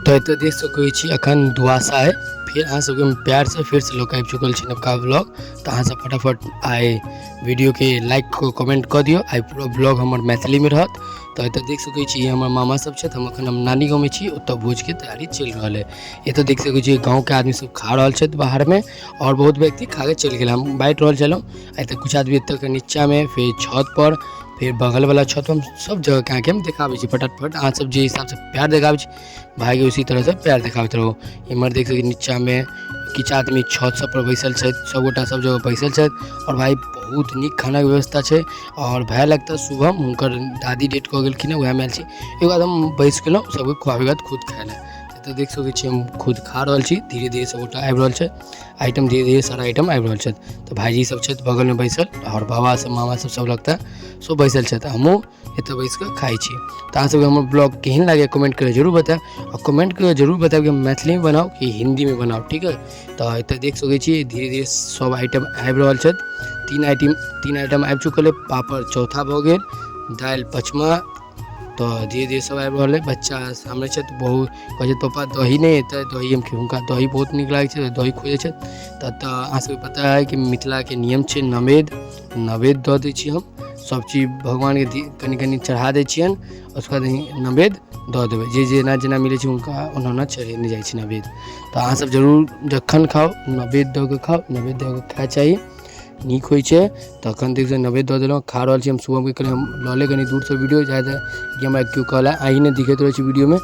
तऽ एतऽ देख सकै छी अखन दुआसा है। फेर अहाँ सबके हम प्यारसँ फेरसँ लऽ कऽ आबि चुकल छी नवका ब्लॉग। तऽ अहाँ सब फटाफट आइ वीडियोके लाइक कमेंट कऽ दियौ। आइ पूरा ब्लॉग हमर मैथिलीमे रहत। तऽ एतऽ देख सकै छी हमर मामा सब छथि। हम अखन हम नानी गाँवमे छी, ओतऽ भोजके तैयारी चलि रहल है। एतऽ देख सकै छी गाँवके आदमी सब खा रहल छथि बाहरमे आओर बहुत व्यक्ति खा कऽ चलि गेल। हम बाँटि रहल छलहुँ। एतऽ किछु आदमी एतऽ नीचाँमे, फेर छत पर, फेर बगलवला छत पर, सब जगहके अहाँके हम देखाबै छी फटाफट। अहाँ सब जे हिसाबसँ प्यार देखाबै छी भाइके, उसी तरहसँ प्यार देखाबैत रहू। एम्हर देख सकै छी नीचाँमे किछु आदमी छत सब पर बैसल छथि, सबगोटा सब जगह बैसल छथि। आओर भाइ बहुत नीक खानाके व्यवस्था छै। आओर भाय लगता शुभम, हुनकर दादी डेथ कऽ गेलखिन हँ, वएहमे आयल छी। एगो बाद हम बैस गेलहुँ सबके खुआबैके बाद खुद खाइ लए। एतऽ देख सकै छी हम खुद खा रहल छी। धीरे धीरे सबगोटा आबि रहल छै, आइटम धीरे धीरे सारा आइटम आबि रहल छथि। तऽ भाइजी सब छथि बगलमे बैसल आओर बाबा सब मामा सब सब लगता सब बैसल छथि। हमहूँ एतऽ बैस कऽ खाइ छी। तऽ अहाँ सबके हमर ब्लॉग केहन लागैए कमेंट कऽ जरूर बतायब आओर कमेंट कऽ जरूर बतायब कि हम मैथिलीमे बनाउ कि हिन्दीमे बनाउ, ठीक है। तऽ एतऽ देख सकै छी धीरे धीरे सब आइटम आबि रहल छथि। तीन आइटम आबि चुकल अइ, पापड़ चौथा भऽ गेल, दालि पचमा। तऽ धीरे धीरे सब आबि रहल अइ। बच्चा सामने छथि, बहुत कहै छथि पप्पा दही नहि एतै, दही हम हुनका दही बहुत नीक लागै छै, दही खोजै छथि। तऽ एतऽ अहाँ सबके पता अइ कि मिथिलाके नियम छै नवेद, नवेद दऽ दै छी हम सब चीज भगवानके कनि कनि चढ़ा दै छियनि। उसके बाद नवेद दऽ देबै, जे जेना जेना मिलै छै हुनका ओना ओना चढ़ेने जाइ छै नवेद। तऽ अहाँ सब जरूर जखन खाउ नवेद दऽ कऽ खाउ, नवेद दऽ कऽ खाय चाही, नीक होइ छै। तखन देख नवेद दऽ देलहुँ, खा रहल छी हम। शुभमके कहलियै हम लऽ ले कनि दूरसँ वीडियो जादा कि हमरा केओ कहला अहीं नहि दिखैत रहै छी वीडियोमे।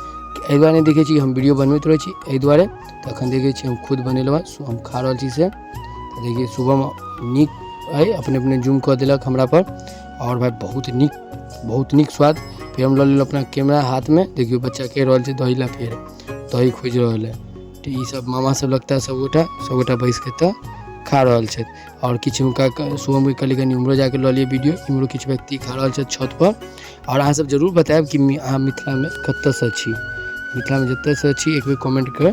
एहि दुआरे नहि देखै छी, हम वीडियो बनबैत रहै छी एहि दुआरे। तखन देखै छी हम खुद बनेलहुँ हँ, हम खा रहल छी से। तऽ देखियौ शुभम नीक अइ, अपने अपने जूम कऽ देलक हमरापर। आओर भाइ बहुत नीक, बहुत नीक स्वाद। फेर हम लऽ लेलहुँ अपना कैमरा हाथमे। देखियौ बच्चा कहि रहल छै दही लए, फेर दही खोजि रहल है। तऽ ई सब मामा सब लगता सबगोटा, सबगोटा बैस कऽ एतऽ खा रहल छथि। आओर किछु हुनका शुभमके कहलियै कनि उम्हरो जाकऽ लऽ लिअ वीडियो। इम्हरो किछु व्यक्ति खा रहल छथि छतपर। आओर अहाँ सब जरूर बतायब कि अहाँ मिथिलामे कतऽसँ छी। मिथिलामे जतऽसँ छी एक बेर कमेंट कऽ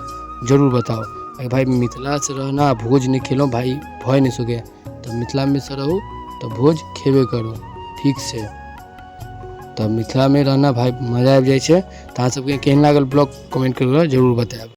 जरूर बताउ। अरे भाइ मिथिलासँ रहना भोज नहि खेलहुँ भाइ भए नहि सकैए। तऽ मिथिलामे से रहू तऽ भोज खेबे करू ठीक छै। तऽ मिथिलामे रहना भाइ मजा आबि जाइ छै। तऽ अहाँ सबके केहन लागल ब्लॉग कमेंट कऽ जरूर बतायब।